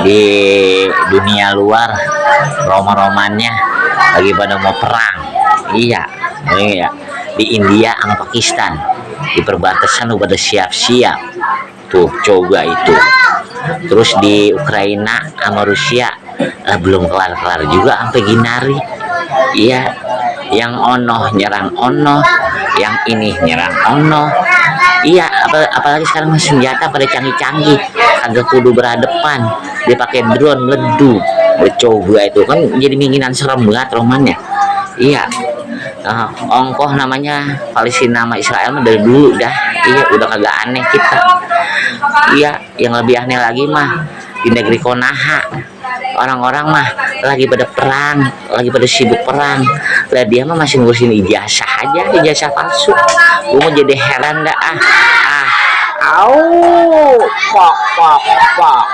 di dunia luar, Roma-romannya lagi pada mau perang. Iya, iya, di India sama Pakistan, di perbatasan udah pada siap-siap tuh, coba itu. Terus di Ukraina sama Rusia belum kelar-kelar juga sampai Ginari. Iya, yang ono nyerang ono, yang ini nyerang ono. Iya, apalagi sekarang senjata pada canggih-canggih, agak kudu berhadapan, dia pakai drone meledu. Coba itu kan jadi minginan serem banget romannya. Iya, ongkoh namanya Palestina sama Israel mah dari dulu dah. Iya, udah kagak aneh kita. Iya, yang lebih aneh lagi mah di negeri Konaha, orang-orang mah lagi pada perang, lagi pada sibuk perang. Lah dia mah masih ngurusin ijazah aja, ijazah palsu. Gue mau jadi heran dah. Au, pok pok pok.